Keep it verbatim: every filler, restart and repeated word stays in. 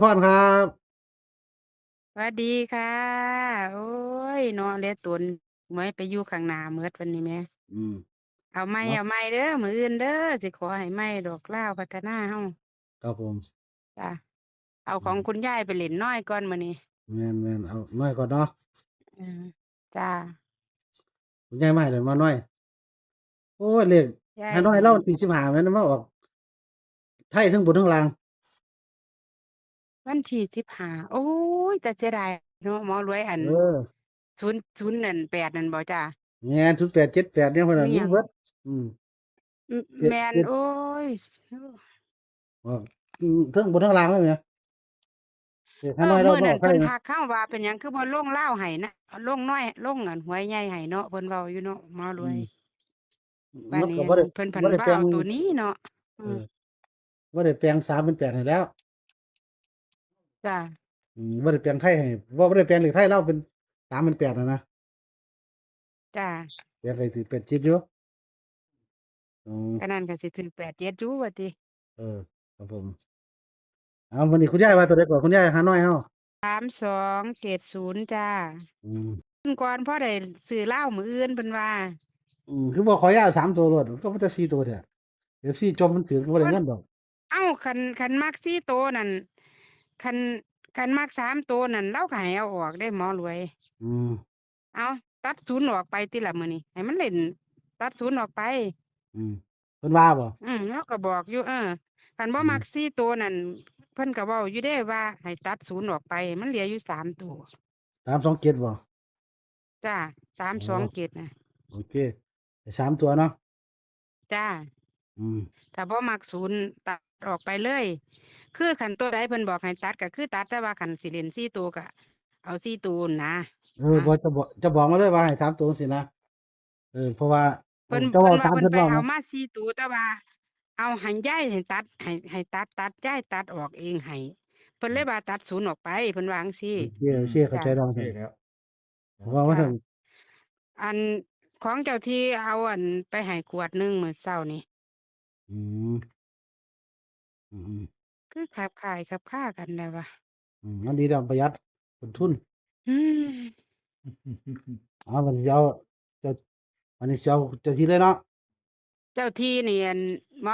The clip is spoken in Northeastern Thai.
พรครับ สวัสดีค่ะ โอ้ย เนาะ เหลือตน หวยไปอยู่ข้างหน้าหมดวันนี้แหม อืม เอาใหม่ เนาะ เอาใหม่เด้อ มื้ออื่นเด้อ สิขอให้ใหม่ดอก ลาวพัฒนาเฮา ครับผม จ้ะ เอาของ อืม คุณยายไปเล่นน้อยก่อนมื้อนี้ แม่นๆ เอาน้อยก่อนเนาะ เออ จ้ะ คุณยายมาให้แล้วมาน้อย โอ้ย เลข ยาย ฮานอย ให้ ลาววันที่สิบห้าแม่นมาออก ไทยทั้งบนทั้งล่าง วันที่สิบห้า โอ้ย แต่เสียดายเนาะ หมอรวย อัน เออ ศูนย์ ศูนย์นั่น แปดนั่นบ่จ้ะ แม่น ศูนย์แปดเจ็ดแปด เนี่ย เพิ่น มี น่ะ ห มี ยัง เบิด อืม อืม เจ็ด แม่น เจ็ด โอ้ย ออก อืม ทั้งบนทั้งล่างเลยแหม เลข เอ ฮานอย อ ลาว มื้อ มาอ นั่ อน กไท เพิ่น นะ ทักเข้าว่าเป็นหยังคือบ่ลงลาวให้นะ ลงน้อย ลงอันหวยใหญ่ให้เนาะ เพิ่นเว้าอยู่เนาะ หมอรวย อืม บัด มัน นี้ ก็บ่ได้ เพิ่น เพิ่น บ่ได้ ว่า แต่ง เอาตัวนี้เนาะ อื เอ ม อ บ่ได้แต่งสามเป็นแปดให้แล้ว จ้ะ อืม บ่ได้แปลงไทยให้ บ่ บ่ได้แปลงเลขไทยลาวเป็นสามเป็นแปดน่ะนะ จ้ะ แปลงให้ถืก แปดเจ็ด อยู่ อืม ก็นั่นก็สิถืก แปดเจ็ด อยู่ว่าติ เออ ครับผม เอา มื้อนี้คุณยายว่าตัวใดก่อน คุณยายฮานอยเฮา สามสองเจ็ดศูนย์ จ้า อืม มื้อก่อนพอได้ซื้อลาวมื้ออื่นเพิ่นว่า อืม คือบ่ขอยาวสามตัวโลด ก็มีแต่สี่ตัวแท้ เอฟซี จ่มมันถืก บ่ได้เงินดอก เอ้า คัน คันมักสี่ตัวนั่น คัน คันมักสามตัวนั่น ลาวก็ให้เอาออกเด้หมอรวย อืม เอา ตัดศูนย์ออกไปติล่ะมื้อนี้ ให้มันเล่น ตัดศูนย์ออกไป อืม เพิ่นว่าบ่ อืม ลาวก็บอกอยู่ เออ คันบ่ อืม มักสี่ตัวนั่น เพิ่นก็เว้าอยู่เด้ว่าให้ตัดศูนย์ออกไป มันเหลืออยู่สามตัว สามสองเจ็ด บ่ จ้า สามสองเจ็ด น่ะ โอเค ให้สามตัวเนาะ จ้า อืม ถ้าบ่มักศูนย์ตัดออกไปเลย คือคันตัวใดเพิ่นบอกให้ตัดก็คือตัด แต่ว่าคันสิเล่นสี่ตัวก็เอาสี่ตัวนะ เออ บ่ จะบอก จะบอกมาเลยว่าให้สามตัวจั่งซี้นะ เออ เพราะว่า เพิ่น เออ เจ้าเว้า เพิ่นว่า ตาม เพิ่น เพิ่น ไป เว้า เอา นะ มาสี่ตัว แต่ว่า เอาให้ยายให้ตัด ให้ ให้ตัด ตัด ยายตัดออกเองให้ เพิ่นเลย อืม ว่าตัดศูนย์ออกไป เพิ่นว่าจั่งซี้ โอเค โอเค เข้าใจ จ้ะ แล้ว โอเคแล้ว เพราะว่ามัน ค่ะ อันของเจ้าที่เอาอันไปให้ขวดหนึ่งมื้อเช้านี่ อืม อืม คือขับข่ายขับคากันได้วะ อืม มันดีแล้วประหยัดต้นทุน อืม เอา บัดนี้เอา เจ้า อันนี้สิเอาเจ้าที่เลยเนาะ เจ้าที่นี่ อัน หมอ